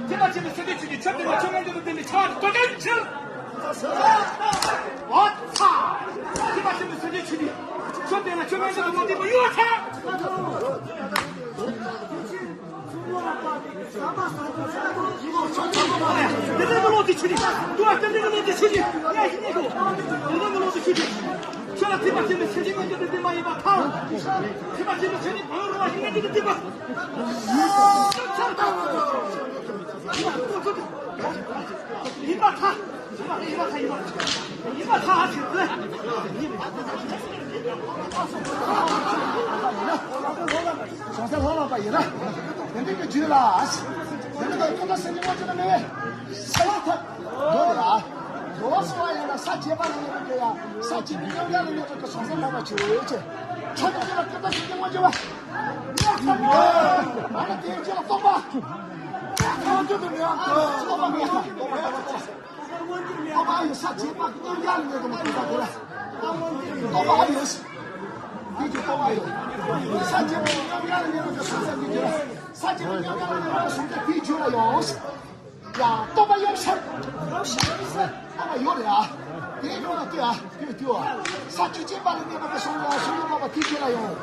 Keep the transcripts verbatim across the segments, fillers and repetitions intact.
ཁྱེད་པ་ཆེན་པོའི་སེམས་ཅན་ཆོས་ཀྱི་ཆོས་བསྟན་ལ་ཆོས་མངོན་འདོད་དུ་བསྟན་པའི་ཆ་དོ་དན་ཕྱིར། འོ་ཚ། ཁྱེད་པ་ཆེན་པོའི་སེམས་ཅན་ཆོས་ཀྱི་ཆོས་བསྟན་ལ་ཆོས་མངོན་འདོད་དུ་བསྟན་པའི་གཡོ་ཚ། དེ་ལྟ་བུ་ལོག་སྟེ་ཆོས་ཀྱི་དུ་བ་དེ་ལྟ་བུ་ལོག་སྟེ་ཆོས་ཀྱི་དུ་བ་དེ་ལྟ་བུ་ལོག་སྟེ་ཆོས་ཀྱི་གཡོ་ཞིག་གནས་སོ། དེ་ལྟ་བུ་ལོག་སྟེ་ཆོས་ཀྱི་ཆོས་ལ་ཐིམ་པ་ཆེན་པོའི་སེམས་ཅན་མངོན་འདོད་དུ་བསྟན་པ་ཡིན་པར་ཐལ། ཐིམ་པ་ཆེན་པོའི་སེམས་ཅན་བང་རུ་རུ་བ་ཞིག་མངོན་འདོད་དུ་བསྟན་པ། ཡིན་པར་ཐལ། ཡིན་པར་ཐལ། ཡིན་པར་ཐལ། ཡིན་པར་ཐལ། ཡིན་པར་ཐལ། བྱང་སེམས་ལྷོད་ལྷོད་པ་ཡིན་ན། དེ་འདྲ་གི་རྒྱུད་ལ། དེ་འདྲ་གི་ཐོག་མཐའ་སེམས་ཀྱི་དབང་ཆེན་མེད། ས་ལ་ཐལ། འགྲོ་ལ། འགྲོ་བ་སོང་བ་ཡིན་ན་ས་བཅད་པ་ལ་གནས་པའི་ཡ། ས་བཅད་པའི་མཉམ་གཞག་ལ་གནས་པའི་བྱང་སེམས་ལྷོད་པ་ཆོས་ཅན། ཐོག་མཐའ་སེམས་ཀྱི་དབང་ཆེན་མ། མ་ན་དེའི་རྒྱུད་ལ་རྟོག་པ། ཐོག་མཐའ་དུ་མི་ཡང་རྟོག་པ་མེད་ཐལ། རྟོག་པ་ཡོད་ས་བཅད་པ་མཉམ་གཞག་ལ་གནས་པའི་ས་དེ་ལ། རྟོག་པ་ཡོད། དེ་གི་རྟོག་པ་ཡོད། ས་བཅད་པ་མཉམ་གཞག་ལ་གནས་པའི་བྱང་སེམས་ཀྱི་རྒྱུད་ལ། ས་བཅད་པ་མཉམ་གཞག་ལ་གནས་པའི་བྱང་སེམས་དེའི་རྒྱུད་ལ་ཡོད། ཡ། རྟོག་པ་ཡོད་ས། རྟོག་པ་ཡོད་རེད་ཨ། དེའི་ཡོད་ལ་ལྟོས་ཨ། ལྟོས་ལྟོས་ཨ། ས་བཅད་པ་ལ་གནས་པ་གི་སོང་ལ་སོང་ཡོད་པ་དེའི་རྒྱུད་ལ་ཡོད།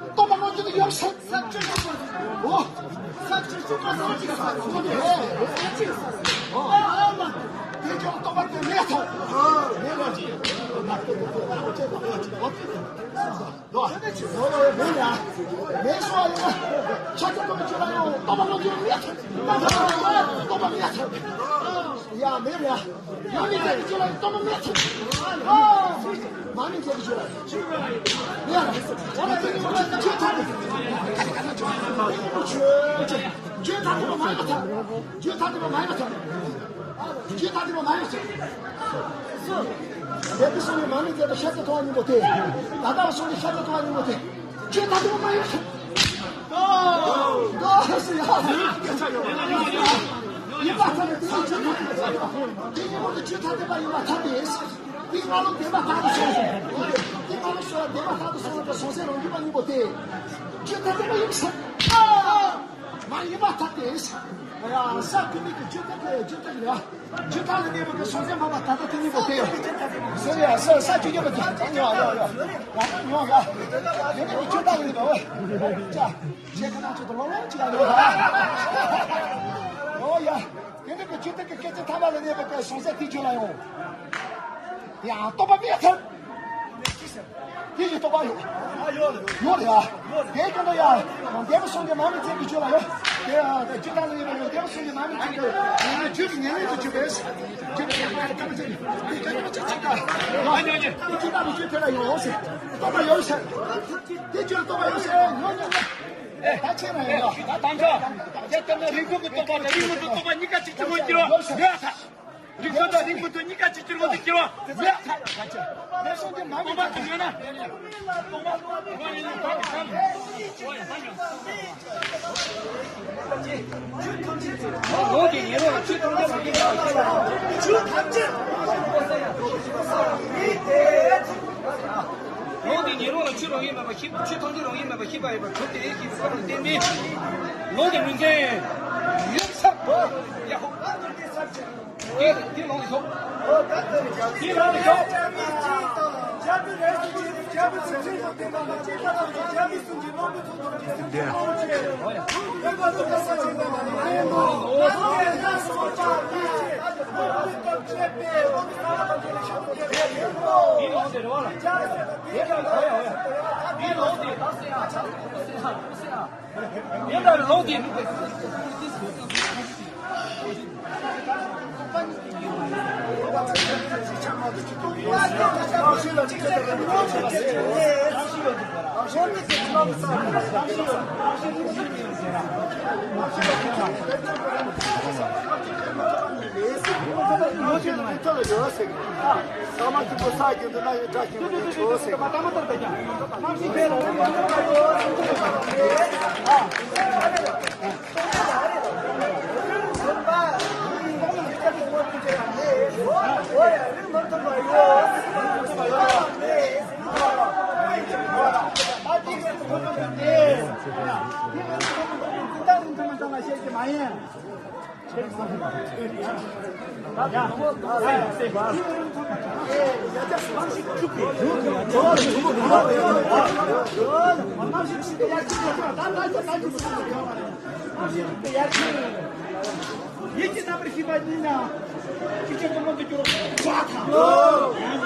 རྟོག་པ་ལོངས་སྤྱོད་དུ་ཡོད་ས། ས་བཅད་པ། འོ། ས་བཅད་པ་ས་བཅད་པ། འོ། དེའི་རྒྱུད་ལ་རྟོག་པ་དེ་མེད་ཐལ། མེད་ལ། ལོ། ཡོ་ཡོ་མེད་ཡ། མེད་སོང་ཡ། ཆ་ཆ་ཏོ་ཅི་ལ་ཡོ། ཏོ་མ་ལོ་ཅི་མེད། ཏོ་མ་མེད། ཡ་མེད་ཡ། ཡ་མི་དེ་ཅི་ལ་ཏོ་མ་མེད། མ་མི་དེ་ཅི་ལ། ཡ། ཅི་ཐ་དེ། ཅི་ཐ་དེ་མ་ཡོད་ཐ། ཅི་ཐ་དེ་མ་ཡོད་ཐ། ཅི་ཐ་དེ་མ་ཡོད་ཐ། ལས་ཀྱི་སོང་ནས་མ་ཎི་མཛད་པའི་ཤཱཀྱ་ཐུབ་པ་སྙིང་པོ་དེ། ད་ལྟ་བ་སོང་ནས་ཤཱཀྱ་ཐུབ་པ་སྙིང་པོ་དེ། ཆོས་ཐ་དད་པ་མ་ཡིན་པ། ཡིན་པ་ཐ་དད་པ་ཡིན་པ་ཐ་དད་པ། དེ་སྙིང་པོ་དེ་ཆོས་ཐ་དད་པ་ཡིན་པ་ཐ་དད། དེ་ང་ལོ་བདེན་པ་ལྷག་ཏུ་སོང་སོང་། དེ་ང་ལོ་བདེན་པ་ལྷག་ཏུ་སོང་སོང་། བྱང་སེམས་རང་རྒྱུད་པ་སྙིང་པོ་དེ། ཆོས་ཐ་དད་པ་ཡིན་པ་ཐ་དད། མ་ཡིན་པ་ཐ་དད། ཡ། ས་ཀུན་ནས་ཀྱི་ཆོས་ཐ་དད། ཆོས་ཐ་དད་ཡ། ཆོས་ཐ་དད་ལ་གནས་པའི་བྱང་སེམས་མ་པ་ད་ལྟ་དེ་གཉིས་པོ་དེ་ཡོད། ཟེར་ཡ། ས་ས་ཆོས་རྒྱལ་པོ་དེ་ཡ་ཡ་ཡ། ཡ་ཡ་ཡ། དེ་ནས་ཀྱི་ཆོས་ཐ་དད་ལ་གནས་པ། ཨོ། ཅ། ཆེ་ཁ་ན་ཆོས་དུ་ལོ་ལོ་ཅི་ཡ་ཡོད། ཨོ་ཡ། དེ་ནས་ཀྱི་ཆོས་ཐ་དད་ཀྱི་སྐད་ཅིག་ཐ་མ་ལ་གནས་པའི་བྱང་སེམས་དེ་ཆོས་ལ་ཡོང་། ཡ། རྟོག་པ་མེད་ཐལ། དེ་ཡི་རྟོག་པ་ཡོད། ཡོད་རེད་ཨ། དེའི་སྐྱོན་དུ་ཡང་འདས་པ་གསུམ་གྱི་མ་ཎི་བྱེད་ཀྱི་ཆོས་ལ་ཡོད། དེ་ཡང་དེ་ཅི་ལྟར་ལ་ཡིན་པ་ཡང་འདས་པ་གསུམ་གྱི་མ་ཎི་བྱེད་ཀྱི་ཡོད། རྒྱུད་ཀྱི་ཉེ་ལེན་དུ་གྱུར་པས། རྒྱུད་ཀྱི་ཉེ་ལེན་དུ་གྱུར་པས། དེ་ཅི་ལྟར་ལ་ཡོད་ཟེར། རྟོག་པ་ཡོད་ཟེར། དེ་ཅི་ལ་རྟོག་པ་ཡོད་ཟེར། ཡོད་ཟེར། ད་ཆེ་ན་ཡོད། ད་དང་ཆ། དེ་ལྟར་ན་རིང་པོ་གི་རྟོག་པ་དང་རིང་མོ་གི་རྟོག་པ་གཉིས་ཀ་གཅིག་གཅིག་མོ་གྱུར་བ་ཡོད་ཟེར། རིག་པ་དང་རིག་པ་དང་གཉིས་ཀ་གཅིག་གྱུར་འོང་དུ་གྱུར་བ། ལས་ཐ། ལས་སོང་གི་མ་མི་སྟོང་པ་དུ་ཡོད་ན། སྟོང་པ་སྟོང་པ་ཡིན་ན་ད་གི་ས་ལ། ལོག་སྟེ་ཉན་རང་ལ་ཆོས་ཐམས་ཅད་རང་བཞིན་མེད་པར་ཤེས་པ། ལོག་སྟེ་ཉན་རང་ལ་ཆོས་རང་བཞིན་མེད་པར་ཤེས་པ། ཆོས་ཐམས་ཅད་རང་བཞིན་མེད་པར་ཤེས་པ་ཡིན་པར་གྲུབ་སྟེ་ཤེས་པའི་སྐབས་ལ་བརྟེན་ནས། ལོག་སྟེ་ངོས་འཛིན་ཡོད་ཚད་ཡ་ཧོ། དེ་དེ་ལོག་ནས་ཤོག་དེ་ལོག་ནས་ཤོག་དེ་ལོག་སྟེ་རེ་བ་ལ། དེ་ལོག་སྟེ་ད་སེ་ཡ། དེ་ལྟར་ལོག་སྟེ། ཐོག་ལ་ཡོད་ཟེར་གི། ས་མ་ཐུབ་པ་ས་རྒྱུན་དུ་ན་ཡོད་དྲ་ཞིང་མ་ཡོད་ཆོག་ཟེར་གི། ཡིད་ཀྱི་རྣམ་པར་ཤེས་པ་ཉིད་ན། ཅི་བྱེད་ཀུན་རྨོངས་སུ་གྱུར་པ་དང་། ཡིད་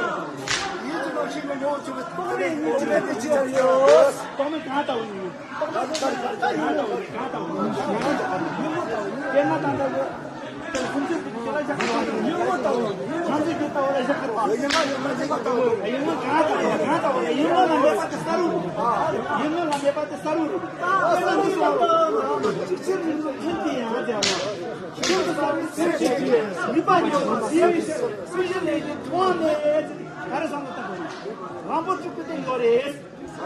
ཀྱི་རྣམ་ཤེས་ཀྱི་ངོ་བོ་ཆུད་པའི་རྟོག་མེད་ཉིད་ཀྱི་མེད་པའི་ཕྱིར་ཏོ། རྟོག་མེད་གང་ལྟ་བུ་ཉིད། རྟོག་མེད་གང་ལྟ་བུ་ཉིད། གང་ལྟ་བུ་ཉིད། དཔེར་ན་ད་ལྟ་ལོ། ཀུན་རྫོབ་ཀྱི་ལ་བཞག་པ་དང་། ཉོན་མོངས་ལྟ་བུ། ཉོན་མོངས་ལྟ་བུ་ལ་བཞག་པ་དང་། ཉོན་མོངས་ལྟ་བུ་ལ་བཞག་པ་དང་། ཉོན་མོངས་གང་ལྟ་བུ་ཉིད། གང་ལྟ་བུ་ཉིད། ཉོན་མོངས་ལ་མེད་པ་དེ་ས་རུ་རུ། ཉོན་མོངས་ལ་མེད་པ་དེ་ས་རུ་རུ། དཔེར་ན་ཉོན་མོངས་ལྟ་བུ་ཅིག་ཆེར་ཉོན་མོངས་ཀྱི་ཡང་ལ་བྱ་བ། ཤིན་ཏུ་ཟབ་པའི་སེམས་ཅན་གྱི་ནུས་པ་ཉིད་ཀྱང་ཞི་བའི་ཕྱིར་ཀུན་གཞི་ལས་ཀྱང་མཐོང་བ་མེད། ག་རེ་བསམ་བློ་བཏང་དགོས་རེད། རང་པོ་གཅིག་པུ་དེ་ཡོད་རེད།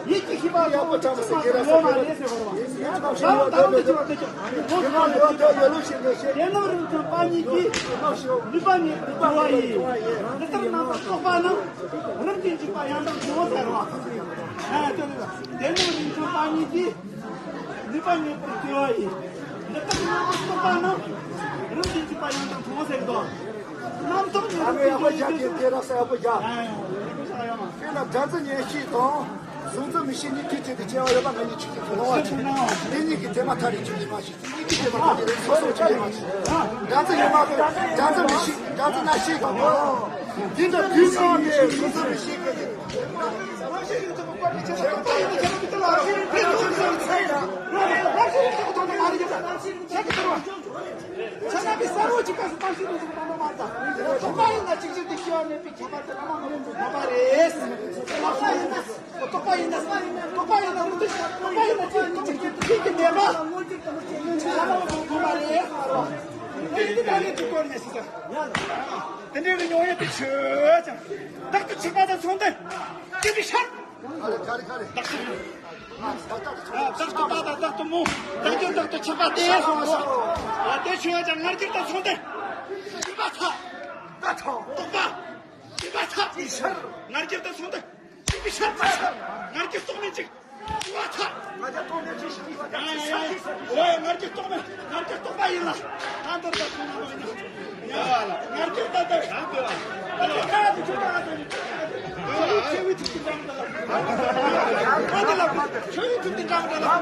ཡིད་ཀྱི་ཤེས་པ་ཡག་པོ་ཆགས་པ་ཟེར་གྱི་རེད། ཡོད་མ་རེད་ཟེར་བ་རེད། ད་རུང་ད་རུང་དེ་ཅི་བ་དེ་ཅི། ཡོད་ལ་ཡོད་ལ་ཡོད་ལ་ཞེས་ནས་ཞེས། དེ་རྣམས་རིགས་མཐུན་པ་ཉིད་ཀྱིས་ནུས་པ་མེད་པར་གྱུར་པ་ཡིན། འདི་ལྟར་རྣམ་པར་རྟོག་པ་རྣམས་རིམ་གྱིས་འཇིག་པ་ཡང་དག་འབྱུང་ཟེར་བ། ཨ་དེ་ནི་དེ་རྣམས་རིགས་མཐུན་པ་ཉིད་ཀྱིས་ནུས་པ་མེད་པར་གྱུར་པ་ཡིན། འདི་ལྟར་རྣམ་པར་རྟོག་པ་རྣམས་རིམ་གྱིས་འཇིག་པ་ཡང་དག་འབྱུང་ཟེར་དོ། རྣམ་རྟོག་ཉིད་ཨ་མའི་ཡག་པོ་རྒྱག་གི་དེ་རག་ས་ཡག་པོ་རྒྱག་ཨ་ཡག་པོ་རྒྱག་ཡོད་མ། དེ་ལ་སྒྲ་འཛིན་ཉན་ཤེས་དང་། གཟུང་འཛིན་མིག་ཤེས་གཉིས་ཀྱི་ཆེད་དུ་སྐྱེ་བ་ཡོད་པ་ང་གཉིས་ཆོས་ཅན་གྱི་སྣང་བ་ཆེ། དེ་གཉིས་ཀྱི་དེ་མ་ཐག་རེད་ཆོས་ཅན་མ་ཤེས། གཉིས་ཀྱི་དེ་མ་ཐག་དེ་རེད་སོ་སོ་ཆོས་ཅན་མ་ཤེས། སྒྲ་འཛིན་ཡོད་མ་རེད། སྒྲ་འཛིན་མིག་ཤེས། སྒྲ་འཛིན་རྣ་ཤེས་དང་། དེ་འདྲ་དུས་སང་ནས་གཟུང་འཛིན་མིག་ཤེས་ཀྱི། ཆ་ན་མི་གསར་བོ་གཅིག་པ་སུ་བཏང་ཤེས་དུ་ཟུག་བཏང་བ་མ་ཚ། དོགས་པ་ཡིན་ན་གཅིག་གཅིག་ཏུ་སྐྱེ་བ་མེད་པའི་ཁྱད་པར་དེ་རང་མ་ནོར་དུ་དོགས་པ་རེད། དོགས་པ་ཡིན་ན་དོགས་པ་ཡིན་ན་དོགས་པ་ཡིན་ན་དོགས་པ་ཡིན་ན་དོགས་པ་ཡིན་ན་གཅིག་གཅིག་ཏུ་ཤེས་ཀྱི་མེད་པ། རང་མ་ནོར་དུ་དོགས་པ་རེད། དེ་ཡིན་དུས་ད་ནི་དུས་སྐོར་ནས་ཤི་ས། དེ་འདྲའི་གི་མྱོང་ཡས་དེ་ཆོས་ཅན། བདག་ཏུ་ཆགས་པ་དང་མཚུངས་ཏེ། དེ་དུས་ཤར། ག་རེ་ག་རེ་ག་རེ། བདག་ཏུ་བདག་དང་བདག་ཏུ་མོ། བདག་གི་བདག་ཏུ་ཆགས་པ་དེ་སོང་ངོ་། ཨ་དེ་ཆོས་ཅན། ང་རྒྱལ་དང་མཚུངས་ཏེ། སྡིག་པ་ཚ། ད་ཐོ། རྟོག་པ། སྡིག་པ་ཚ། དེ་ཤར། ང་རྒྱལ་དང་མཚུངས་ཏེ། སྡིག་པའི་ཤར་མ་ཤར། ང་རྒྱལ་རྟོག་མེད་ཅིག་ཚ། ང་རྒྱལ་རྟོག་མེད་ཅིག་ཨ་ཡ་ཡ། ཨོ་ཡ། ང་རྒྱལ་རྟོག་མེད། ང་རྒྱལ་རྟོག་པ་ཡིན་ལ། ད་འདོར་ད་ཁོང་ན་ཡིན་ན། ཡ་ལ། ང་རྒྱལ་ད་ད་ཡང་དེ་བ། ད་ཁ་དེ་ཁྱོད་ད་ད་ནི། ཆོས་ཆོས་བའི་ཐུགས་ཀྱི་འགྲམ་ད་ལ། ད་ལ་ཆོས་བའི་ཐུགས་ཀྱི་འགྲམ་ད་ལ།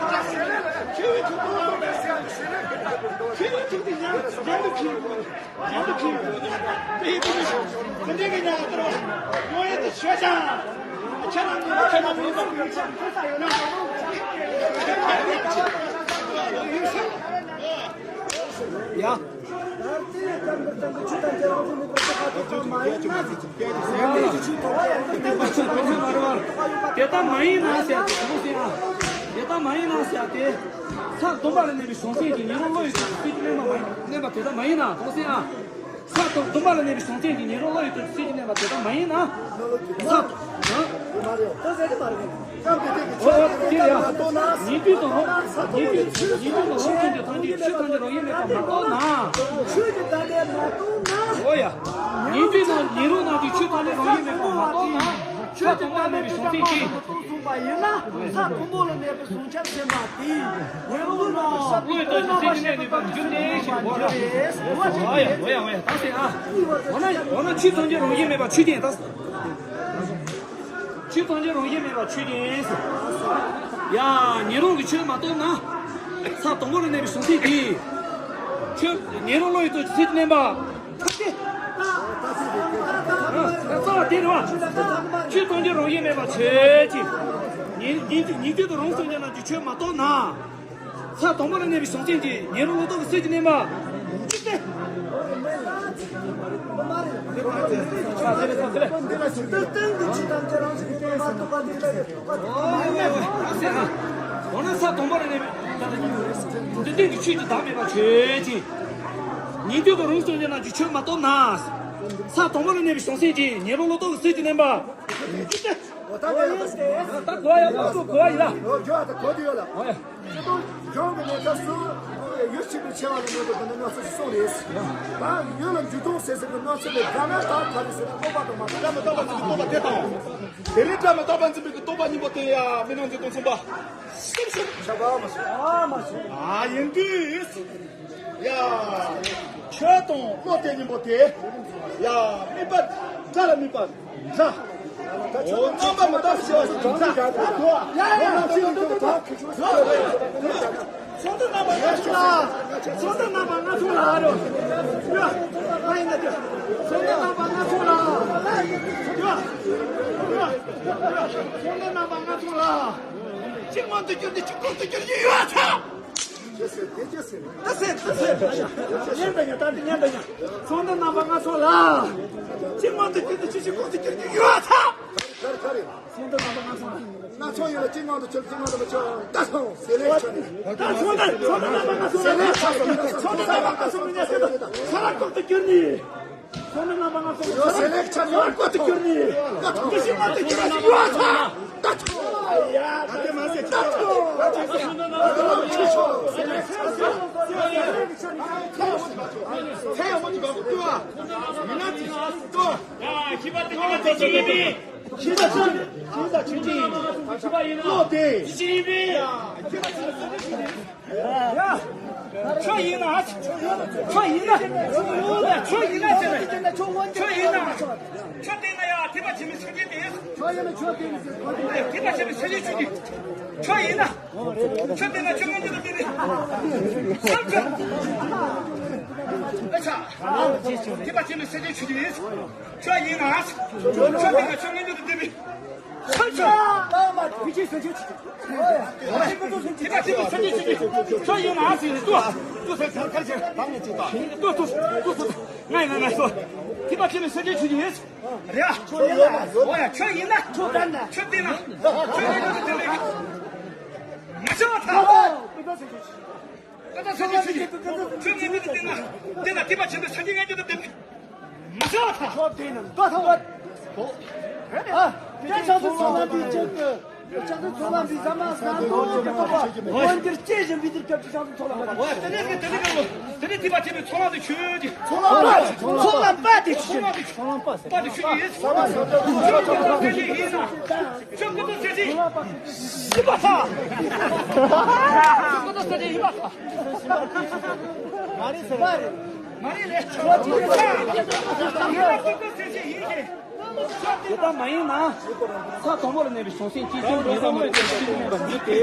ཆོས་བའི་ཐུགས་ཀྱི་འགྲམ་ད་ལ། ཆོས་བའི་ཐུགས་ཀྱི་འགྲམ་ད་ལ། ཁྱེད་ཀྱིས་དེ་ཡིན་དེ་ཡིན་དེ་ཡིན་དེ་འདྲའི་གི་ཉག་ཏོ་ཉོ་ཡས་དེ་ཆོས་ཅན། ཁྱེད་རང་ཉོ་ཁྱེད་རང་ཉོ་ཡས་དེ་ཁྱོད་ས་ཡོད་ན། ཡ། དེ་ལྟ་མ་ཡིན་ན་ཟེར་ཏེ་གོང་ཟེར་ཨ། དེ་ལྟ་མ་ཡིན་ན་ཟེར་ཏེ། ས་སྟོང་པ་ལ་གནས་པའི་གཟུང་འཛིན་གྱི་ཉོན་མོངས་བློ་ཡི་དུས་སུ་སྲིད་ཀྱི་གནས་པ་མ་ཡིན། གནས་པ་དེ་ལྟ་མ་ཡིན་ན་གོང་ཟེར་ཨ། ས་སྟོང་སྟོང་པ་ལ་གནས་པའི་གཟུང་འཛིན་གྱི་ཉོན་མོངས་བློ་ཡི་དུས་སུ་སྲིད་ཀྱི་གནས་པ་དེ་ལྟ་མ་ཡིན་ན། ས་སྟོང་། ཨ། ཨོ་ཨོ་དེ་ཡ། ཉན་ཐོས་དང་རང་། ཉན་ཐོས་ཉན་ཐོས་དང་རང་མཚུངས་པའི་ཐམས་ཅད་ཆོས་ཐམས་ཅད་རང་བཞིན་མེད་པར་མ་རྟོགས་ན། ཆོས་ཀྱི་བདག་མེད་མ་རྟོགས་ན། ཨོ་ཡ། ཉན་ཐོས་དང་ཉན་རང་རྣམས་ཀྱིས་ཆོས་ཐམས་ཅད་རང་བཞིན་མེད་པར་མ་རྟོགས་ན། ཆོས་ཀྱི་བདག་མེད་པའི་གཟུང་འཛིན་གྱིས། གསུངས་པ་ཡིན་ན། ས་དང་པོ་ལ་གནས་པའི་གཟུང་འཆར་ཟེར་བ་དེ། ཉོན་མོངས་ལ་སོགས་པའི་ཀུན་སློང་ལ་སོགས་པའི་ཆོས་ཀྱི་བདག་མེད་པར་འགྱུར་ཏེ་ཞེས་པ་རེད། འོ་ཡ་འོ་ཡ་འོ་ཡ། ད་ཟེར་ཨ། འོ་ན་འོ་ན་ཆོས་ཐམས་ཅད་རང་བཞིན་མེད་པ་ཆོས་ཅན། ད་ཆོས་ཐམས་ཅད་རང་བཞིན་མེད་པ་ཆོས་ཅན། ཡ། ཉན་རང་གིས་ཆོས་མ་རྟོགས་ན། ས་དང་པོ་ལ་གནས་པའི་གཟུང་འཛིན་གྱིས། ཆོས་ཉན་རང་བློ་ཡི་དུས་ཚེ་གནས་པ། ཐུབ་སྟེ། རྩ་བ་དེ་རེད་བ། ཆོས་ཐམས་ཅད་རང་བཞིན་མེད་པ་ཆོས་ཅན། ཉན་ཉན་ཉན་ཐོས་དང་རང་མཚུངས་ཅན་རྣམས་ཀྱིས་ཆོས་མ་རྟོགས་ན། ས་དང་པོ་ལ་གནས་པའི་གཟུང་འཛིན་གྱིས་ཉན་རང་བློ་ལྡོག་གི་སྲིད་ཀྱི་གནས་པ། ཐུབ་སྟེ། འདི་ལ་ཞིག་ཏུ་སྟེང་གི་ཆོས་ཐམས་ཅད་རང་བཞིན་གྱིས་སྟོང་པ་ཐུབ་པ་དེ་ལ་ཡོད་པ་ཐུབ་པ་མ་ཡིན་པ། འོ་ན་ས་དང་པོ་ལ་གནས་པའི་འདི་སྟེང་གི་ཆོས་ཀྱི་བདག་མེད་པ་ཆོས་ཅན། ཉན་ཐོས་དང་རང་མཚུངས་ཅན་རྣམས་ཀྱིས་ཆོས་མ་རྟོགས་ན། ས་དང་པོ་ལ་གནས་པའི་བྱང་སེམས་ཀྱིས་ཉེ་རབས་ལོ་ཏོག་གི་ཟས་ཀྱི་བསྣན་པ། འོ་ད་གོ་ཡ་ད་གོ་ཡ་ཡིན་ལ། འོ་ཡ། སྤྱི་དོན་གཞུང་གི་གནས་སྐབས་སུ་ཡུལ་གཅིག་པུ་ཆེ་བ་ལ་གནས་པའི་དོན་དུ་ང་ཚོས་གསུངས་རེད། ད་ཡུལ་ལ་འཇུག་ལྡོག་ཟེར་ཟེར་གྱི་གནས་ཚུལ་ལས་འགལ་ན་ད་ག་རེ་ཟེར་ན་རྟོག་པ་དང་མ་རྟོགས་པ་འཛིན་པའི་རྟོག་པ་དེ་དང་། དེ་ལས་སྒྲ་མི་རྟག་པ་འཛིན་པའི་རྟོག་པ་གཉིས་པོ་དེ་ཡང་མི་སྣང་འཛིན་སྟངས་གསུམ་པ། ཤེས་བྱ་བ་མ་བྱུང་། ཨ་མ་བྱུང་། ཨ་ཡིན་དུས། ཡ། ཆོས་དང་བློ་དེ་གཉིས་པོ་དེ། ཡ། དམིགས་པ་དགྲ་ལ་དམིགས་པ་དགྲ། འོ་རྣམ་པ་མི་རྟག་པ་ཞེས་པ་ཞིག་དགྲ། ཡ་ཡ་ཡ། ཚོགས་འདུ་རྣམ་པ་ལྔ་ཚོགས་ལ། ཚོགས་འདུ་རྣམ་པ་ལྔ་ཚོགས་ལ་རོ། ཡ། མ་ཡིན་ན་དེ། ཚོགས་འདུ་རྣམ་པ་ལྔ་ཚོགས་ལ། ཡ། ཡ། ཚོགས་འདུ་རྣམ་པ་ལྔ་ཚོགས་ལ། གཅིག་མངོན་དུ་གྱུར་ཏེ་གཅིག་ལྐོག་ཏུ་གྱུར་ནས་ཡོད་ཚ། ད་ཟེར་ད་ཟེར། ཉན་ད་ཉན། ད་འདི་ཉན་ད་ཉན། ཚོགས་འདུ་རྣམ་པ་ལྔ་ཚོགས་ལ། གཅིག་མངོན་དུ་གྱུར་ཏེ་གཅིག་ལྐོག་ཏུ་གྱུར་ནས་ཡོད་ཚ། ཚོགས་འདུ་རྣམ་པ་ལྔ་ཚོགས་ལ། སྣ་ཚོགས་ཡོད་ལ་གཅིག་མངོན་དུ་གྱུར། གཅིག་མངོན་དུ་མི་གྱུར། ད་སོང་ཟེར་ལེ་ཆོ་ནི། ད་ཚོགས་འདུ་ཚོགས་འདུ་རྣམ་པ་ལྔ་ཚོགས་ལ། ཚོགས་འདུ་རྣམ་པ་ལྔ་ཚོགས་མི་ཉན་ཟེར་ད་ས་ལ་ལྐོག་ཏུ་གྱུར་ནས། ཚོགས་འདུ་རྣམ་པ་ལྔ་ཚོགས་ལ། ཡོད་ཟེར་ལེ་ཆོ་ནི། ལྐོག་ཏུ་གྱུར་ནས། ད་ཚོགས་འདུ་རྣམ་པ་ལྔ་ཚོགས་ལ། ད་ཚོགས་འདུ་རྣམ་པ་ལྔ་ཚོགས་ལ། ཡ། ཁྱི་པ་དེ་ཁྱི་པ་དེ་ཅི་ཡིན་པས། ཁྱི་པ་ཅི་ཡིན་པས། ཁྱི་པ་ཅི་ཡིན་པས། ཁྱི་པ་ཡིན་ན། ལོ་དེ། ཅི་ཡིན་པས། ཁྱི་པ་ཅི་ཡིན་པས། ཡ། ཁྱོད་ཡིན་ན། ཁྱོད་ཡིན་ན། ཁྱོད་ཡིན་ན་ཟེར་བས། ཁྱོད་ཡིན་ན། ཁྱོད་བལྟས་ན་ཡ་ཐེག་པ་ཆེན་པོའི་སངས་རྒྱས་དེ། ཁྱོད་ཡིན་ན་ཁྱོད་བལྟས་ན་ཟེར་གོ་དེ། ཐེག་པ་ཆེན་པོའི་སངས་རྒྱས་ཆོས་ཀྱི། ཁྱོད་ཡིན་ན། ཁྱོད་བལྟས་ན་ཁྱོད་ངན་ཉིད་དུ་བསྟན་ནས། ཨ་ཅག་ཐེག་པ་ཆེན་པོའི་སངས་རྒྱས་ཆོས་ཀྱི། ཁྱོད་ཡིན་ན། ཁྱོད་བལྟས་ན་ཁྱོད་ངན་ཉིད་དུ་བསྟན་ནས། ཁྱོད་ཁྱོད། ཐེག་པ་ཆེན་པོའི་སངས་རྒྱས་ཆོས་ཀྱི། ཁྱོད་ཡིན་ན་ཟེར་ཏོ། ཏོ་ཟེར་གར་གར་ཟེར། ཏོ་ཏོ་ཏོ་ཏོ། ང་ཡིན་ན་ང་སོ། ཐེག་པ་ཆེན་པོའི་སངས་རྒྱས་ཆོས་ཀྱི་ཡིན། རེད་ཨ། ཁྱོད་ཡིན་ན། འོ་ཡ། ཁྱོད་ཡིན་ན། ཁྱོད་བལྟས་ན། ཁྱོད་བལྟས་ན། ཁྱོད་ཡིན་ན་བལྟས་ན། མ་བྱ་བ་ཐལ། ཀུན་རྫོབ་སངས་རྒྱས་ཆོས་ཀྱི། ཁྱོད་ངན་ཉིད་དུ་བལྟས་ན། བལྟས་ན་ཐེག་པ་ཆེན་པོའི་སངས་རྒྱས་ངན་ཉིད་དུ་བསྟན་ནས། མ་བྱ་བ་ཐལ། ཁྱོད་བལྟས་ན་མ་བྱ་བ་ཐལ། ཨ། དེ་བྱང་ཆུབ་སེམས་དཔའ་འདིའི་ཆེད་དུ། བྱང་ཆུབ་སེམས་དཔའ་འདིའི་ཟ་མ་ཟ་འདོད་ཀྱི་རྟོག་པ་མངོན་གྱུར་སྐྱེ་བཞིན་པའི་དུས་སྐབས་ཀྱི་བྱང་ཆུབ་ཚོགས་ལ་དཔག་པ། དེ་ནས་དེ་ནས་དེ་ནས་དེ་ནས་ཐེག་པ་ཆེན་པོའི་ཚོགས་ལམ་དུ་ཆོས་ཀྱི། ཚོགས་ལམ་པ། ཚོགས་ལམ་པ་དེ་ཆོས་ཀྱི། ཚོགས་ལམ་པ་དེ་ཆོས་ཀྱི་ཡིན། ཁྱོད་ཀུན་རྫོབ་སངས་རྒྱས་ཡིན་ན། ཁྱོད་ཀུན་རྫོབ་སངས་རྒྱས་ཡིན་པར་ཐལ། ཁྱོད་ཀུན་རྫོབ་སངས་རྒྱས་ཡིན་པར་ཐལ། མ་རེད་ཟེར་བ་རེད། མ་རེད་ལས། ཁྱོད་ཀུན་རྫོབ་སངས་རྒྱས་ཡིན་པར་ཐལ། ཁྱོད་ཀུན་རྫོབ་སངས་རྒྱས་ཡིན་ཞེས། དེ་ལྟ་མ་ཡིན་ན། ས་དང་པོ་ལ་གནས་པའི་བྱང་སེམས་ཀྱིས་ཀྱང་ཉེ་རབས་བློ་ཡི་སྟོབས་ཀྱིས་ཚིག་གནས་པར་འགྱུར་ཏེ།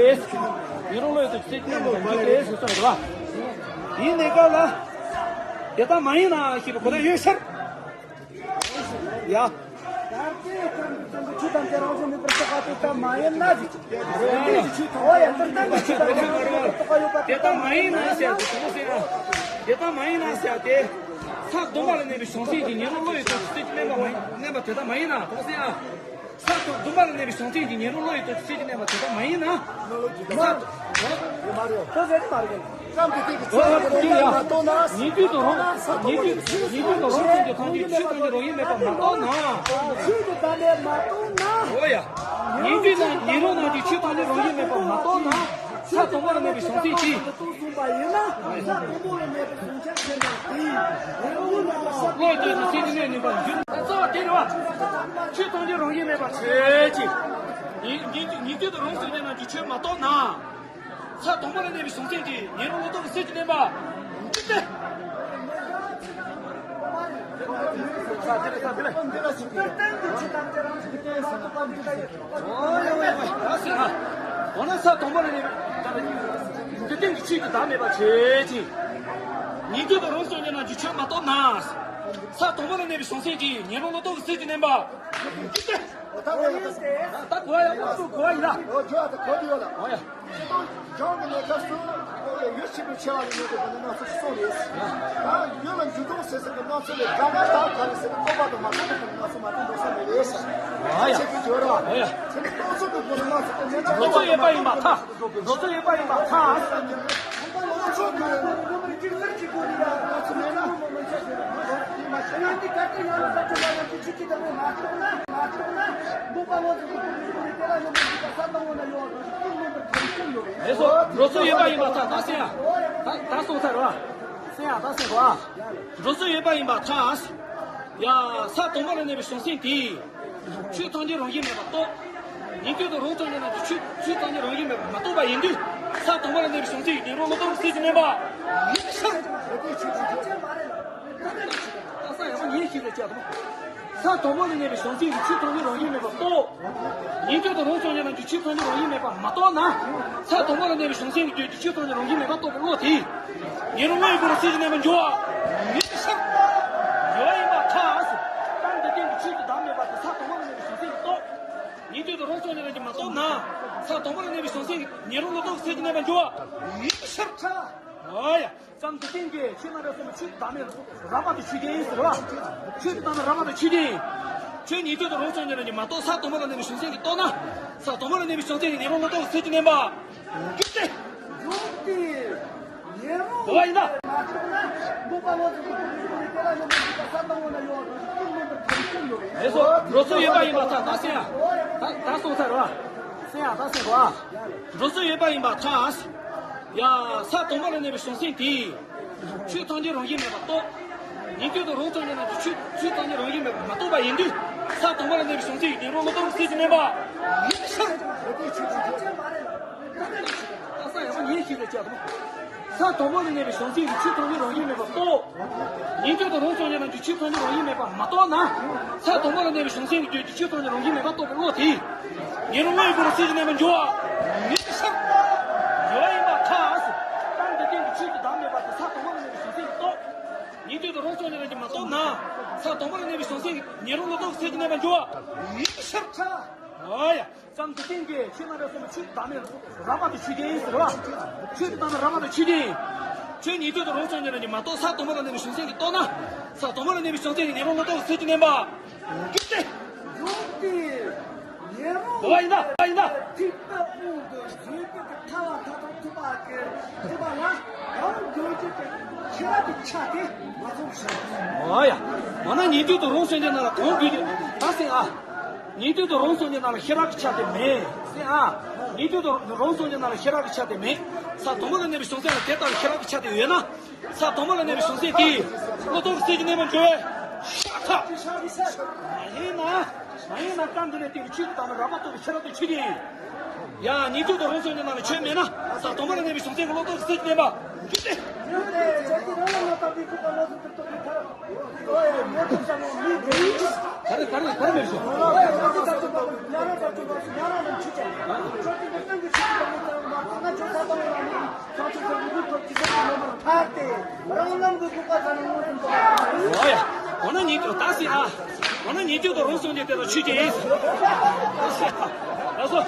ཉེ་རབས་བློ་ཡི་སྟོབས་ཀྱིས་ཚིག་གནས་པར་འགྱུར་ཏེ་ཟེར་གསུངས་ཡོད་པ། ཡིན་ནའི་སྐབས་ལ། དེ་ལྟ་མ་ཡིན་ན་ཞེས་པའི་གོ་བརྡ་ཡོད་ཕྱིར། ཡ། ཆོས་ཐམས་ཅད་རང་བཞིན་མེད་པར་གྲགས་པ་དེ་ལྟ་མ་ཡིན་ན་ཞེས། འོ་ཡ། དེ་ལྟ་མ་ཡིན་ན་ཞེས་པའི་གོ་བརྡ་ཡོད་པ། དེ་ལྟ་མ་ཡིན་ན་ཟེར་ཏེ་དེ་མོ་ཟེར་ན། དེ་ལྟ་མ་ཡིན་ན་ཟེར་ཏེ། ས་དང་པོ་ལ་གནས་པའི་བྱང་སེམས་ཀྱིས་ཉེ་རབས་བློ་ཡི་སྟོབས་ཀྱིས་ཚིག་གནས་པ་མ་ཡིན། གནས་པ་དེ་ལྟ་མ་ཡིན་ན་དོགས་ཟེར་ཡ། ས་དང་པོ་ལ་གནས་པའི་བྱང་སེམས་ཀྱིས་ཉེ་རབས་བློ་ཡི་སྟོབས་ཀྱིས་ཚིག་གནས་པ་དེ་ལྟ་མ་ཡིན་ན། ས་དང་པོ་ལ་གནས་པའི་བྱང་སེམས་ཀྱིས་ཉེ་རབས་བློ་ཡི་སྟོབས་ཀྱིས་ཚིག་གནས་པ་དེ་ལྟ་མ་ཡིན་ན། ས་དང་པོ་ལ་གནས་པའི་བྱང་སེམས་ཀྱིས་ཉེ་རབས་བློ་ཡི་སྟོབས་ཀྱིས་ཚིག་གནས་པ་དེ་ལྟ་མ་ཡིན་ན། ཉན་ཐོས་དང་རང་ཉན་ཐོས་དང་རང་བཞིན་གྱི་ཐམས་ཅད་ཆོས་ཐམས་ཅད་རང་བཞིན་མེད་པར་མ་རྟོགས་ན། ཆོས་ཀྱི་བདག་མེད་མ་རྟོགས་ན། འོ་ཡ། ཉན་ཐོས་རྣམས་ཉན་རང་རྣམས་ཀྱིས་ཆོས་ཐམས་ཅད་རང་བཞིན་མེད་པར་མ་རྟོགས་ན། ས་དང་པོ་ལ་གནས་པའི་བྱང་སེམས་ཀྱིས། གསུངས་པ་ཡིན་ན། ས་དང་པོ་ལ་གནས་པའི་བྱང་ཆུབ་སེམས་དཔའ་དེས་ཉེ་རབས་བློ་ཡི་སྟོབས་ཀྱིས་ཚིག་གནས་ནུས་པར་འགྱུར། རྩ་བ་དེ་རེད་བ། ཆོས་ཐམས་ཅད་རང་བཞིན་མེད་པར་ཆོས་ཀྱི། ཉན་ཉན་ཉན་ཐོས་དང་རང་བཞིན་གྱི་རྣམས་ཀྱིས་ཆོས་མ་རྟོགས་ན། ས་དང་པོ་ལ་གནས་པའི་བྱང་སེམས་ཀྱིས་ཉེ་རབས་བློ་ལྟ་བུའི་སེམས་ཀྱིས་གནས་པ། འདི་སྟེ། འོ་ན་ས་དང་པོ་ལ་གནས་པའི་འདི་སྟེང་གི་ཆོས་ཀྱི་བདག་མེད་པ་བྱེད་ཅིང་། ཉན་ཐོས་དང་རང་བཞིན་གྱི་རྣམས་ཀྱིས་ཆོས་མ་རྟོགས་ན། ས་དང་པོ་ལ་གནས་པའི་བྱང་སེམས་ཀྱིས་ཉེ་རབས་བློ་ལྟ་བུའི་སེམས་ཀྱིས་གནས་པ། འདི་སྟེ། ད་གོ་ཡ་ཡོད་ཚུལ་གོ་ཡ་ཡིན་ལ། འོ་ཇོ་ཨ་ད་གོ་དུ་ཡོད་ལ། འོ་ཡ། སྤྱི་དོན་སྦྱོང་གི་གནས་སྐབས་སུ་ཡུལ་གཅིག་པུ་ཆེ་བ་ལ་ཡོད་པའི་སྒོ་ནས་སྣང་ཚུལ་གསུངས་རེད། ད་ཡུལ་ལ་འཇུག་ལྡོག་ཟེར་ཟེར་གྱི་སྣང་ཚུལ་ལས་འགལ་ན་ད་ག་རེ་ཟེར་ན་རྟོག་པ་དང་མ་རྟོགས་པའི་སྒོ་ནས་སྣང་ཚུལ་མ་རྟོགས་འགྲོ་ས་མེད་རེད་ཟེར། འོ་ཡ། ཆེ་གི་འགྱུར་བ། འོ་ཡ། དེ་ནི་རྟོག་ཚོགས་ཀྱི་སྒོ་ནས་སྣང་ཚུལ་དེ་མེད་ན། རྟོག་ཚོགས་ཡོད་པ་ཡིན་པར་ཐལ། རྟོག་ཚོགས་ཡོད་པ་ཡིན་པར་ཐལ། རྟོག་ཚོགས་ཀྱི་སྒོ་ནས་སྣང་ཚུལ་མེད་ན། ལགས་སོ། འགྲོ་སོ་ཡོད་པ་ཡིན་པ་ད་ད་སེང་ཡ། ད་ད་སོང་ཚར་བ། སེང་ཡ་ད་སེང་གོ་ཨ། འགྲོ་སོ་ཡོད་པ་ཡིན་པ་ད། ཡ། ས་དང་པོ་ལ་གནས་པའི་བྱང་སེམས་དེས། ཆོས་ཐམས་ཅད་རང་བཞིན་མེད་པར་རྟོགས། ཉན་ཐོས་དང་རང་སངས་རྒྱས་རྣམས་ཀྱིས་ཆོས་ཆོས་ཐམས་ཅད་རང་བཞིན་མེད་པར་མ་རྟོགས་པ་ཡིན་དུས། ས་དང་པོ་ལ་གནས་པའི་བྱང་སེམས་ཀྱིས་ཉན་རང་བློ་ལྡོག་གི་སེམས་ཀྱིས་མནན་པ། ཡིན་ཤག་ད་ས་ཡག་པོ་ཉན་ཤིག་རེ་བྱ་དང་། ས་དང་པོ་ལ་གནས་པའི་བྱང་སེམས་ཀྱིས་ཆོས་ཐམས་ཅད་རང་བཞིན་མེད་པར་རྟོགས། ཉན་ཐོས་དང་རང་སངས་རྒྱས་རྣམས་ཀྱིས་ཆོས་ཐམས་ཅད་རང་བཞིན་མེད་པར་མ་རྟོགས་ན། ས་དང་པོ་ལ་གནས་པའི་བྱང་སེམས་ཀྱིས་ཆོས་ཐམས་ཅད་རང་བཞིན་མེད་པར་རྟོགས་པའི་བློ་དེས། ཉན་རང་བློ་ཡི་སྒོ་ནས་སེམས་ཀྱི་རྣམ་པར་འཇོག་པ། ཡིན་ཤག་འཇོག་པ་ཡིན་པ་ཐལ། ད་འདི་སྟེང་གི་ཆོས་ཀྱི་བདག་མེད་པ་དེ་ས་དང་པོ་ལ་གནས་པའི་བྱང་སེམས་ཀྱིས་རྟོགས། ཉན་ཐོས་དང་རང་སངས་རྒྱས་རྣམས་ཀྱིས་མ་རྟོགས་ན། ས་དང་པོ་ལ་གནས་པའི་བྱང་སེམས་ཀྱིས་ཉན་རང་བློ་ལྡོག་གི་སེམས་ཀྱི་རྣམ་པར་འཇོག་པ། ཡིན་ཤག་འོ་ཡ། ཙམ་དུ་བསྟན་ཏེ་ཤེས་ན་རེ་ཟུང་ཆོས་བདག་མེད་རབ་པ་དེ་ཆོས་ཅན་ཟེར་བ། ཆོས་ཀྱི་བདག་མེད་རབ་པ་དེ་ཆོས་ཅན། ཆོས་ཉན་ཐོས་དང་རང་སངས་རྒྱས་རྣམས་ཀྱིས་མ་རྟོགས། ས་དང་པོ་ལ་གནས་པའི་བྱང་སེམས་ཀྱིས་རྟོགས་ན། ས་དང་པོ་ལ་གནས་པའི་བྱང་སེམས་ཀྱིས་ཉན་རང་བློ་ལྡོག་གི་སེམས་ཀྱི་མནན་པ། འཇུག་སྟེ། འཇུག་སྟེ། ཉན་རང་བློ་ཡིན་ད། མ་རྟོགས་ན་འདོད་པ་ལ་སོགས་པའི་ཀུན་ནས་དེ་ལ་ཡོད་པའི་འཇུག་པ་ས་དང་པོ་ལ་ཡོད་པའི་ཀུན་རྣམ་པར་ཐམས་ཅད་ཡོད་རེད། ལགས་སོ། འགྲོ་སོ་ཡོད་པ་ཡིན་པ་ད་ད་སེང་ཡ། ད་ད་སོང་ཚར་བ། སེང་ཡ་ད་སེང་གོ་ཨ། འགྲོ་སོ་ཡོད་པ་ཡིན་པ་ཐལ། ཡ། ས་དང་པོ་ལ་གནས་པའི་བྱང་སེམས་དེས། ཆོས་ཐམས་ཅད་རང་བཞིན་མེད་པར་རྟོགས། ཉན་ཐོས་དང་རང་སངས་རྒྱས་རྣམས་ཀྱིས་ཆོས་ཆོས་ཐམས་ཅད་རང་བཞིན་མེད་པར་མ་རྟོགས་པ་ཡིན་དུས། ས་དང་པོ་ལ་གནས་པའི་བྱང་སེམས་ཀྱིས་ཉན་རང་བློ་ལྡོག་གི་སེམས་ཀྱི་མནན་པ། ཡིན་ཤག་ད་ས་ཡག་པོ་ཉན་ཤིག་རེ་བྱ་དང་། ས་དང་པོ་ལ་གནས་པའི་བྱང་སེམས་ཀྱིས་ཆོས་ཐམས་ཅད་རང་བཞིན་མེད་པར་རྟོགས། ཉན་ཐོས་དང་རང་སངས་རྒྱས་རྣམས་ཀྱིས་ཆོས་ཐམས་ཅད་རང་བཞིན་མེད་པར་མ་རྟོགས་ན། ས་དང་པོ་ལ་གནས་པའི་བྱང་སེམས་ཀྱིས་ཆོས་ཐམས་ཅད་རང་བཞིན་མེད་པར་རྟོགས་པའི་བློ་དེས། ཉན་རང་བློ་ཡི་སྒོ་ནས་སེམས་ཀྱི་རྣམ་པར་འཇོག་པ། ཡིན་ཤག་འཇོག་པ་ཡིན་པ་ཐལ། ད་འདི་སྟེང་གི་ཆོས་ཀྱི་བདག་མེད་པ་དེ་ས་དང་པོ་ལ་གནས་པའི་བྱང་སེམས་ཀྱིས་རྟོགས། ཉན་ཐོས་དང་རང་སངས་རྒྱས་རྣམས་ཀྱིས་མ་རྟོགས་ན། ས་དང་པོ་ལ་གནས་པའི་བྱང་སེམས་ཀྱིས་ཉན་རང་བློ་ལྡོག་གི་སེམས་ཀྱི་རྣམ་པར་འཇོག་པ། ཡིན་ཤག་འོ་ཡ། ཙམ་དུ་བསྟན་ཏེ་ཤེས་ན་རེ་ཟུང་ཆོས་བདག་མེད་རབ་པ་དེ་ཆོས་ཅན་ཟེར་བ། ཆོས་ཀྱི་བདག་མེད་རབ་པ་དེ་ཆོས་ཅན། ཆོས་ཉན་ཐོས་དང་རང་སངས་རྒྱས་རྣམས་ཀྱིས་མ་རྟོགས། ས་དང་པོ་ལ་གནས་པའི་བྱང་སེམས་ཀྱིས་རྟོགས་ན། ས་དང་པོ་ལ་གནས་པའི་བྱང་སེམས་ཀྱིས་ཉན་རང་བློ་ལྡོག་གི་སེམས་ཀྱི་མནན་པ། འཇུག་སྟེ། འཇུག་སྟེ། ཉན་རང་། འོ་ཡིན་ན་ཡིན་ན། ཐིག་པ་དབང་དུ་བཟུང་སྟེ་ཐར་པ་ཐམས་ཅད་ཐོབ་པ་གི་ཐོབ་པ་ལ་རང་དོན་གྱི་ཤེས་རབ་ཀྱི་ཆ་དེ་མ་ཚང་ཞིང་། འོ་ཡ། འོ་ན་ཉན་ཐོས་དང་རང་སངས་རྒྱས་རྣམས་ལ་གང་དགོས་ཀྱི་ད་སེང་ཨ། ཉན་ཐོས་དང་རང་སངས་རྒྱས་རྣམས་ལ་ཤེས་རབ་ཀྱི་ཆ་དེ་མེད་སེང་ཨ། ཉན་ཐོས་དང་རང་སངས་རྒྱས་རྣམས་ལ་ཤེས་རབ་ཀྱི་ཆ་དེ་མེད། ས་དང་པོ་ལ་གནས་པའི་བྱང་སེམས་ལ་དེ་ལྟར་ཤེས་རབ་ཀྱི་ཆ་དེ་ཡོད་ན། ས་དང་པོ་ལ་གནས་པའི་བྱང་སེམས་དེས་བློ་ལྡོག་གི་སེམས་ཀྱི་མནན་པ་འཇོག་པས་ཤ་ཁ། མ་ཡིན་ན། མ་ཡིན་ན་སྐབས་འདི་ནས་དེ་ཆོས་ཀྱི་བདག་མེད་རབ་པ་རྟོགས་པའི་ཤེས་རབ་དེ་ཆོས་ཅན། ཡ། ཉན་ཐོས་དང་རང་སངས་རྒྱས་རྣམས་ལ་ཆོས་མེད་ན། ས་དང་པོ་ལ་གནས་པའི་བྱང་སེམས་ཀྱི་བློ་ལྡོག་གི་སེམས་ཀྱི་མནན་པ་འཇུག་སྟེ། ག་རེ་ག་རེ་མེད་ཤོག་འོ་ཡ། འོ་ན་ཉན་ཐོས་ད་སེང་ཨ། འོ་ན་ཉན་ཐོས་དང་རང་སངས་རྒྱས་དེ་ལ་ཆོས་ཅན། ལགས་སོ།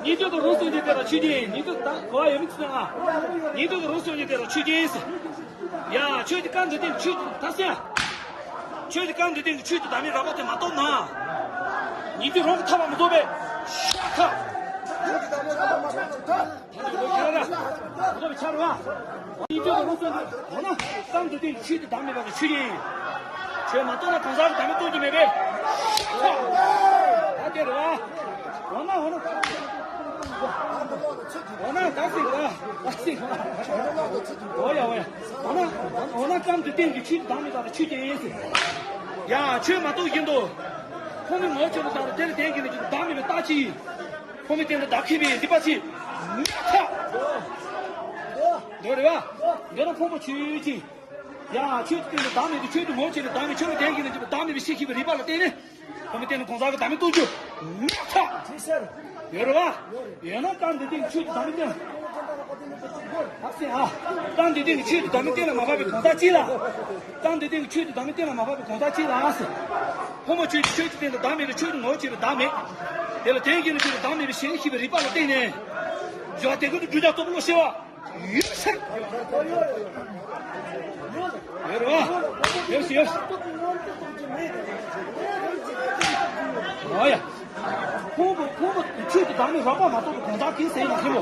ཉན་ཐོས་དང་རང་སངས་རྒྱས་དེ་ལ་ཆོས་ཅན། ཉན་ཐོས་ད་གོ་བ་ཡོད་མི་ཚེ་ཨ། ཉན་ཐོས་དང་རང་སངས་རྒྱས་དེ་ལ་ཆོས་ཅན། ཡ། ཆོས་ཀྱི་སྐབས་འདི་སྟེང་ཆོས་ཀྱི་ད་སེང་ཨ། ཆོས་ཀྱི་སྐབས་འདི་སྟེང་གི་ཆོས་ཀྱི་བདག་མེད་རབ་པ་དེ་མ་རྟོགས་ན། ཉན་ཐོས་རང་གི་ཐར་པ་མི་ཐོབ་པས་ཤ་ཁ། ཁྱོད་རང་ཁྱོད་རང་ཁྱོད་རང་ཆ་རུ་བ། ཉན་ཐོས་དང་རང་སངས་རྒྱས། འོ་ན་སྐབས་འདི་སྟེང་ཆོས་ཀྱི་བདག་མེད་པ་དེ་ཆོས་ཅན། ཆོས་མ་རྟོགས་ན་གང་ཟག་གི་བདག་མེད་རྟོགས་རྒྱུ་མེད་པས། ད་དེ་རེད་བ། འོ་ན་འོ་ན། འོ་ན་ད་སེང་ག་ད་སེང་ག་འོ་ཡ་འོ་ཡ། འོ་ན་འོ་ན་སྐབས་འདི་སྟེང་གི་ཆོས་ཀྱི་བདག་མེད་པ་དེ་ཆོས་ཅན་ཡིན་ཟེར། ཡ། ཆོས་མ་རྟོགས་བཞིན་དུ། ཁོ་མོའི་ངོ་བོ་ཆོས་ལ་བཞག་རུང་དེ་ལ་བརྟེན་གྱི་ནི་ཆོས་ཀྱི་བདག་མེད་པའི་རྟགས་ཅི། ཁོ་མོས་སྟེང་དུ་བདག་མཁས་པའི་སྡིག་པ་ཆེ། ཉག་ཕྲ། འདོད་རེ་བ། འདོད་ན་ཕུང་པོ་ཆོས་ཅན། ཡ། ཆོས་ཀྱི་སྟེང་དུ་བདག་མེད་དེ་ཆོས་ཀྱི་ངོ་བོ་ཆེ་ལ་བདག་མེད་ཆོས་ལ་བརྟེན་གྱི་ནི་ཆོས་ཀྱི་བདག་མེད་པའི་ཤེས་ཤེས་པའི་རིག་པ་ལ་བརྟེན་ནས། ཁོ་མོས་སྟེང་དུ་གང་ཟག་གི་བདག་མེད་རྟོགས་རྒྱུ། ཉག་ཕྲ། འདོད་རེ་བ། ཡོད་ན་སྐབས་འདི་སྟེང་ཆོས་ཀྱི་བདག་མེད་གཏན་ལ། ཨ་སེ་ཨ། སྐབས་འདི་སྟེང་ཆོས་ཀྱི་བདག་མེད་གཏན་ལ་མ་ཕབ་པའི་གང་ཟག་གཅིག་ལ། སྐབས་འདི་སྟེང་གི་ཆོས་ཀྱི་བདག་མེད་གཏན་ལ་མ་ཕབ་པའི་གང་ཟག་གཅིག་ལ་ཟེར། ཕུང་པོ་ཆོས་ཀྱི་ཆོས་ཀྱི་སྟེང་དུ་བདག་མེད་ལ་ཆོས་ཀྱི་ངོ་བོ་ཆེ་བའི་བདག་མེད། དེ་ལ་བརྟེན་གྱི་ནི་ཆོས་ཀྱི་བདག་མེད་པའི་ཤེས་ཤེས་པའི་རིག་པ་ལ་བརྟེན་ནས། སྦྱོར་བ་དེ་ཀུན་ཏུ་བསྒྲུབ་བྱ་རྟོགས་པའི་བློ་ཤེས་པ། ཡོད་ཚད། ཡོད་རེད་བ། ཡོད་ཟེར་ཡོད། ཨོ་ཡ། ཕུང་པོ་ཕུང་པོ་ཆོས་ཀྱི་བདག་མེད་རགས་པ་མ་གཏོགས་པའི་གང་ཟག་གིས་ཟེར་ཡང་ཁྱེད་མོ།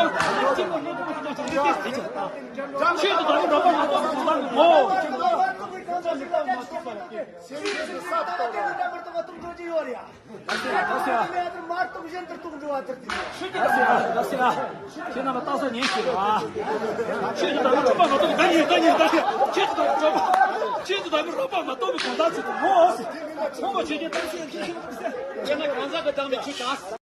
ཁྱེད་རྣམ་པ་སྟག་ས་ཉིན་ཞིག་རེད་བ། ཁྱེད་ཀྱི་ད་ལོ་ཁྲོམ་པ་མ་གཏོགས་ད་ཉིན་ད་ཉིན་ད་ཉིན་ཁྱེད་ཀྱི་ད་ལོ་ཁྲོམ་པ་ཁྱེད་ཀྱི་ད་ལོ་ཁྲོམ་པ་མ་གཏོགས་པའི་གང་ཟག་ཅིག་ཏུ་ངོ་ཚོང་པ་ཆོས་རྒྱལ་ཏང་སེ་ཁྱེད་ཀྱི་ད་ལོ་ཁྱེད་ན་གང་ཟག་གི་བདག་མེད་ཆོས་ཀྱང་།